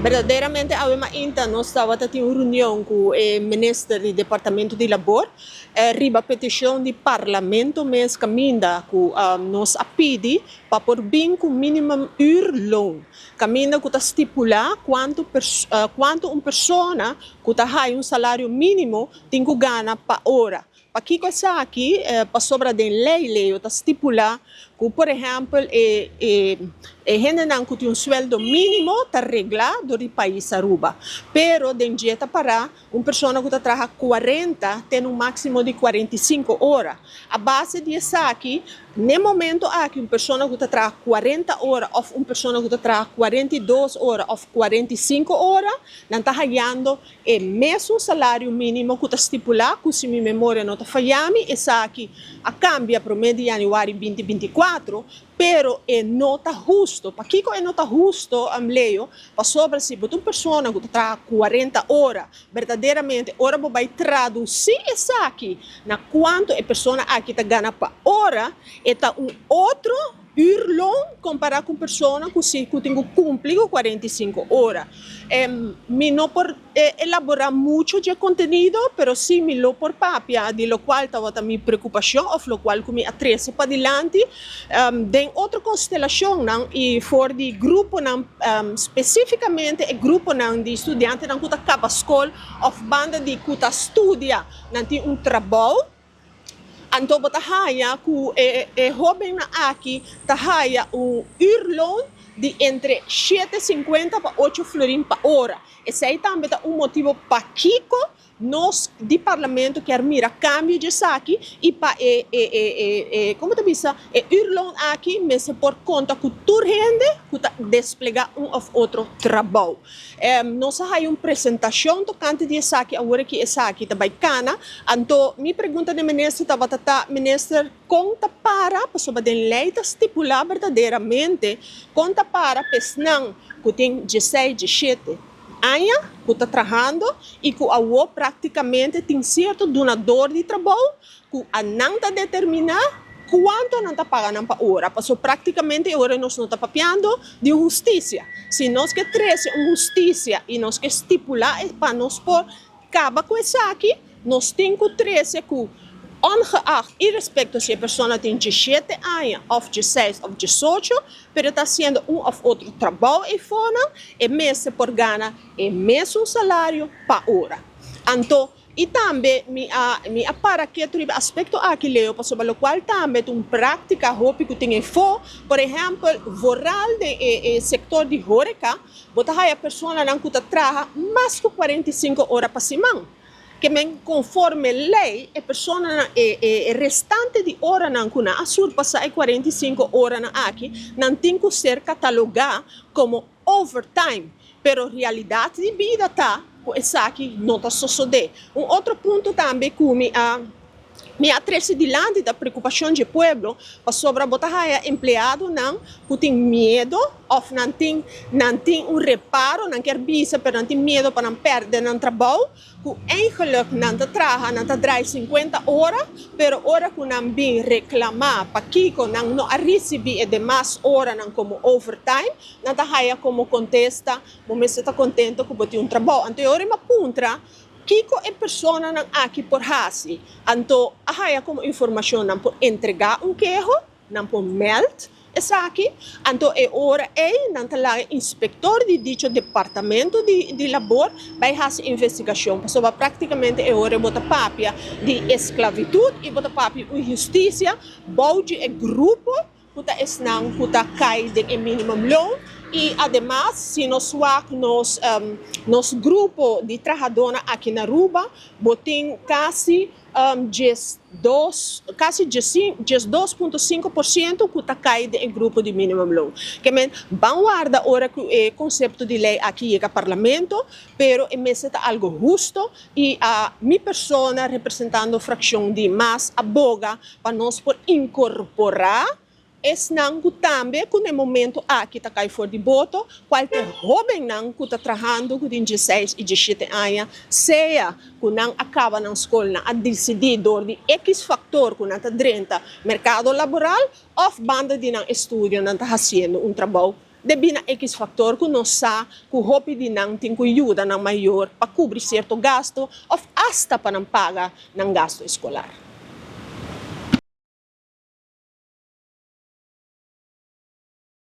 Berdaderamente awe mainta nos tabata tin un reunion ku e minister di Departamento di Labor riba petishon di Parlamento mes kaminda ku nos a pidi pa por bin ku minimum uurloon kaminda ku ta stipulá kuantu kuantu un persona ku ta haya un salario mínimo tin ku gana pa ora. Pakiko esaki? Pasobra den lei Leo ta stipulá ku, por ehèmpel, e e hendenan ku tin un sueldo mínimo ta reglá dor di pais Aruba. Pero den dje ta pará un persona ku ta traha 40 te na un máksimo di 45 ora. A base di esaki, n'e momento aki un persona ku ta traha 40 ora òf un persona ku ta traha 42 ora òf 45 ora, nan ta hayando E mesun salario minimo ku ta stipulá ku si mi memoria no ta fayá mi, esaki a kambia promé di yanüari 2024, pero e no ta husto. Pakiko e no ta husto, Leo? Pasobra si bo ta un persona ku ta traha 40 ora, berdaderamente ora bo bai tradusí esaki na kuantu e persona aki ta gana pa ora, e ta un otro Uurloon kompará ku un persona ku si ku tin ku kumpli ku 45 ora. Mi no por elaborá mucho dje kontenido, pero sí mi lo por papia di lokual tabata mi preokupashon òf lokual ku mi a trese padilanti den otro konstelashonnan i for di gruponan, spesífikamente e gruponan di studiantenan ku ta kaba skol òf banda di ku ta studia nan tin un trabou. Anto bo ta haya ku e e hóbennan aki ta haya un uurloon di entre 7.50 pa 8 florin pa ora. Esei tambe ta un motibo pakiko nos di Parlamento kier mira kambio di esaki i pa e e e e e komo ta bisa e uurloon aki mester por konta ku tur hende ku ta desplegá un òf otro trabou. Nos a haya un presentacion tocante di esaki, awor ki esaki ta bay cana. Anto mi pregunta den minister tabata ta, Minister, con ta para, pasobra den ley ta stipula berdaderamente con ta para p'esnan cu tin 16, 17 aña cu ta trahando y cu awor practicamente tin cierto dunador di trabou cu a nan ta determina cuanto nan ta paga nan pa ora, pasobra practicamente e ora nos no ta papiando di un husticia. Si nos ke trece un husticia y nos ke stipula e pa nos por caba cu esaki, nos tin cu trece cu ongeacht irespecto si e persona tin 17 aña of 16 of 18, pero ta haciendo un of otro trabou eyfonan, e mester por gana e mesun salario pa ora. Anto I tambe mi a mi a para ketu riba e aspekto aki, Leo, pasobra lokual tambe ta un práktika hopi ku tin efó. Por ehèmpel, vooral den e e sektor di hóreka, bo ta haya personanan ku ta traha mas ku 45 ora pa siman. Ke men konforme lei e personanan e e restante di oranan ku nan a surpasá e 45 oranan aki, nan tin ku ser katalogá komo overtime, pero realidat di bida ta ku esaki no ta sosodé. Un otro punto tambe ku mi a mi a trese dilanti ta preokupashon dje pueblo, pasobra bo ta haya empleadonan ku tin miedo òf nan tin nan tin un reparo, nan kier bisa pero nan tin miedo pa nan pèrdè nan trabou, ku eigenlijk nan ta traha, nan ta draai 50 ora, pero ora ku nan bin reklamá pakiko nan no a risibí e demas oranan komo overtime, nan ta haya komo kontesta, Bo mester ta kontento ku bo tin un trabou. Anto e ora mi a puntra kiko e personanan aki por hasi. Anto a haya komo informashon nan por entregá un keho, nan por meld esaki, anto e ora ei nan ta laga inspektor di dicho departamento di di labor bai hasi investigashon, pasobra praktikamente e ora ei bo ta papia di esklavitut i bo ta papia un hustisia bou di e grupo ku ta esnan ku ta kai den e minimumloon i ademas si nos wak nos nos grupo di trahadónan aki na Aruba bo tin kasi 12, kasi 12.5% ku ta kai den e grupo di minimumloon. Ke men ban warda ora ku e konsepto di lei aki yega Parlamento, pero e mester ta algo husto i a mi persona representando frakshon di mas a boga pa nos por inkorporá esnan ku tambe ku na e momento aki ta kai for di boto, kual ta e hóbennan ku ta trahando ku tin 16 i 17 aña, sea ku nan a kaba nan skol, nan a disidí dor di ekis faktor ku nan ta drenta merkado laboral òf banda di nan estudio nan ta hasiendo un trabou. Debí na X factor ku nos sa ku hopi di nan tin ku yuda nan mayor pa kubri sierto gastu òf asta pa nan paga nan gastu eskolar.